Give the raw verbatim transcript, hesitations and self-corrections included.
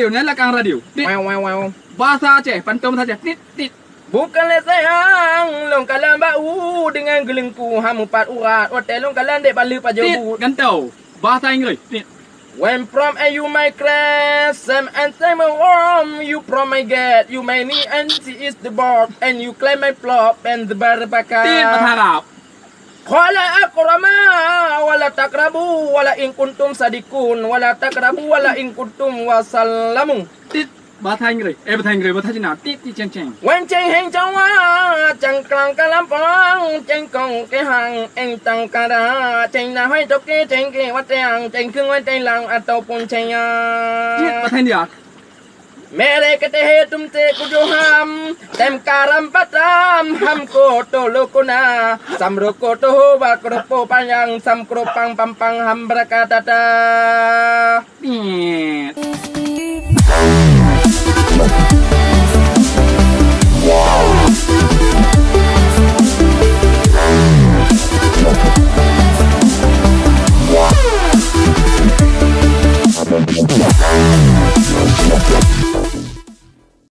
Nyan lakang radio. Tit. Wau, wau, wau. Bahasa Aceh, pantôn bahasa Aceh. Tit, tit. Bukon lé sayang, lôn kalon bak u deungon geuleungku, ha meupat urat, watèe lôn kalon dek baleue pajoh Tit, buet. Gantoe. Bahasa Inggris. Tit. When from a you my crash, same and same home, you from my gate, you my knee and she is the board, and you climb my flop and the barabaka. Tit, bahasa Arab. Qala aqrama, wala taqrabu, wala in kuntum sadiqun, wala taqrabu, wala in kuntum wasallamu. Tit, bahasa Inggris. Eh, bahasa Inggris, bahasa Cina. Tit, tit, ceng, ceng. Wen ceng heng cawa, ceng klang kalampang, ceng kong kehang, eng tang kada, ceng nahoi toke, ceng ke wateang, ceng keung wateang lang ataupun ceng ya. Tit, bahasa India. Mere ketehe tum te kujoham, tem karam patam, ham ko to lokona, sam roko toho ba kropo panyang, sam kropang pampang ham brakatata. Tit.